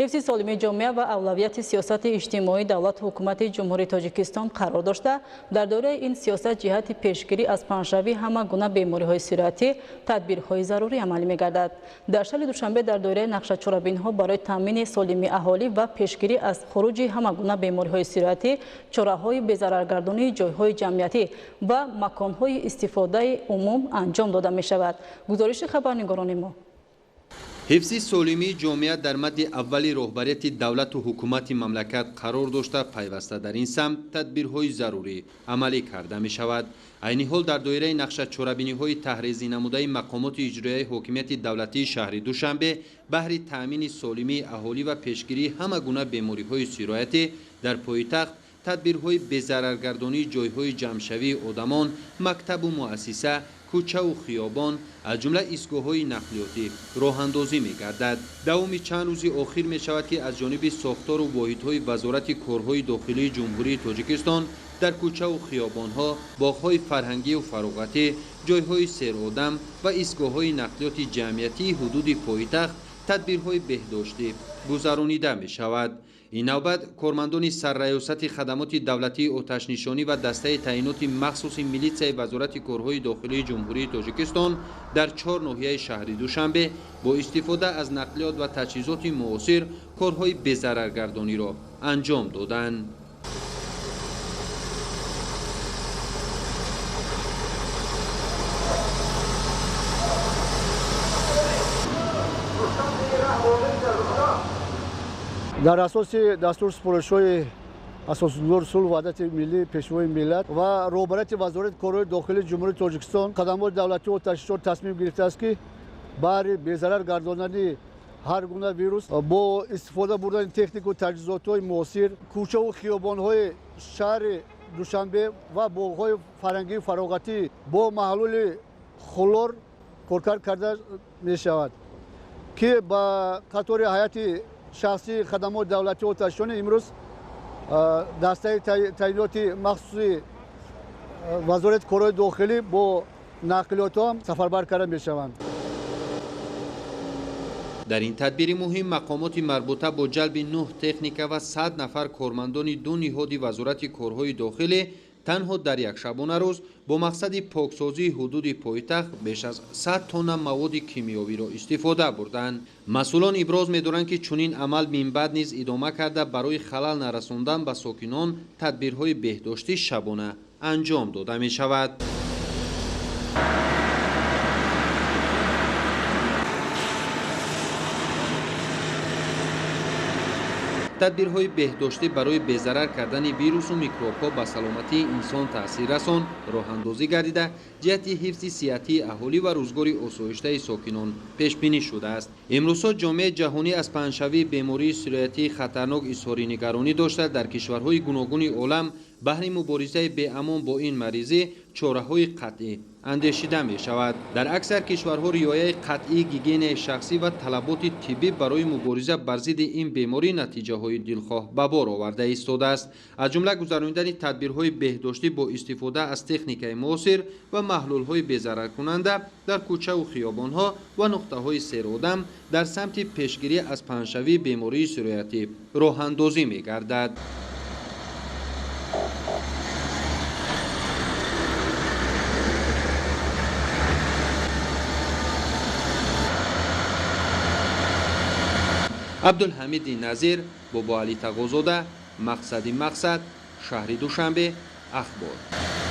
Ҳифзи солимии ҷомеа ва авлавияти сиёсати иҷтимоии давлату ҳукумати Ҷумҳурии Тоҷикистон қарор дошта, дар доираи ин сиёсат ҷиҳати пешгирӣ аз паҳншавии ҳама гуна бемориҳои сироятӣ тадбирҳои зарурӣ амалӣ мегардад. Дар шаҳри Душанбе дар доираи нақшачорабинҳо барои таъмини солимии аҳолӣ ва пешгирӣ аз хуруҷи ҳама гуна бемориҳои сироятӣ, чораҳои безараргардонии ҷойҳои ҷамъиятӣ ва маконҳои истифодаи умум анҷом дода мешавад. Гузориши хабарнигорони мо. Ҳифзи солимии ҷомеа дар мадди аввали роҳбарияти давлату ҳукумати мамлакат қарор дошта, пайваста дар ин самт тадбирҳои зарурӣ амалӣ карда мешавад. Айни ҳол дар доираи нақшачорабиниҳои таҳризӣ намудаи мақомоти иҷроияи ҳокимияти давлатии шаҳри Душанбе баҳри таъмини солимии аҳолӣ ва пешгирии ҳама гуна бемориҳои сироятӣ дар пойтахт тадбирҳои безараргардонии ҷойҳои ҷамъшавии одамон, мактабу муассиса, кӯчаву хиёбон, аз ҷумла истгоҳҳои нақлиётӣ роҳандозӣ мегардад. Давоми чанд рӯзи охир мешавад, ки аз ҷониби сохтору воҳидҳои Вазорати корҳои дохилии Ҷумҳурии Тоҷикистон дар кӯчаву хиёбонҳо, боғҳои фарҳангию фароғатӣ, ҷойҳои серодам ва истгоҳҳои нақлиёти ҷамъиятии ҳудуди пойтахт тадбирҳои беҳдоштӣ гузаронида мешавад. Ин навбат кормандони сарраёсати хадамоти давлатии оташнишонӣ ва дастаи таъиноти махсуси милитсияи Вазорати корҳои дохилии Ҷумҳурии Тоҷикистон дар 4 ноҳияи шаҳри Душанбе бо истифода аз нақлиёт ва таҷҳизоти муосир корҳои безараргардониро анҷом доданд. Дар асоси дастур супоришҳои асосгузори сулҳу ваҳдати миллӣ, пешвои миллат ва роҳбарияти Вазорати корҳои дохилии Ҷумҳурии Тоҷикистон, хадамоти давлатии оташнишон тасмим гирифтааст, ки баҳри безарар гардонани ҳар гуна вирус бо истифода бурдани технику таҷҳизотҳои муосир кӯчаву хиёбонҳои шаҳри Душанбе ва боғҳои фарҳангию фароғатӣ бо маҳлули хлор коркард карда мешавад, ки ба қатори ҳайати шахсии хадамоти давлатии оташнишонӣ имрӯз дастаи таъиноти махсуси Вазорати корҳои дохилӣ бо нақлиётҳо сафарбар карда мешаванд. Дар ин тадбири муҳим мақомоти марбута бо ҷалби 9 техника ва 100 нафар кормандони 2 ниҳоди Вазорати корҳои дохилӣ танҳо дар як шабонарӯз бо мақсади поксозии ҳудуди пойтахт беш аз 100 тонна маводи кимиёвиро истифода бурданд. Масъулон иброз медоранд, ки чунин амал минбаъд низ идома карда барои халал нарасондан ба сокинон тадбирҳои беҳдоштӣ шабона анҷом дода мешавад. Тадбирҳои беҳдоштӣ барои безарар кардани вирусу микробҳо ба саломатии инсон таъсир расон роҳандозӣ гардида, ҷиҳати ҳифзи сиҳатии аҳолӣ ва рӯзгори осоиштаи сокинон пешбинӣ шудааст. Имрӯзҳо ҷомеаи ҷаҳонӣ аз паҳншавии бемории сироятии хатарнок изҳори нигаронӣ дошта, дар кишварҳои гуногуни олам баҳри муборизаи беамон бо ин маризӣ чораҳои қатъӣ андешида мешавад. Дар аксар кишварҳо риояи қатъии гигиенаи шахсӣ ва талаботи тиббӣ барои мубориза бар зидди ин беморӣ натиҷаҳои дилхоҳ ба бор оварда истодааст. Аз ҷумла гузаронидани тадбирҳои беҳдоштӣ бо истифода аз техникаи муосир ва маҳлулҳои безараркунанда дар кӯчаву хиёбонҳо ва нуқтаҳои серодам дар самти пешгирӣ аз паҳншавии бемории сироятӣ роҳандозӣ мегардад. Абдулҳамиди Назир, Бобоалӣ Тағозода, Мақсади Мақсад, шаҳри Душанбе, Ахбор.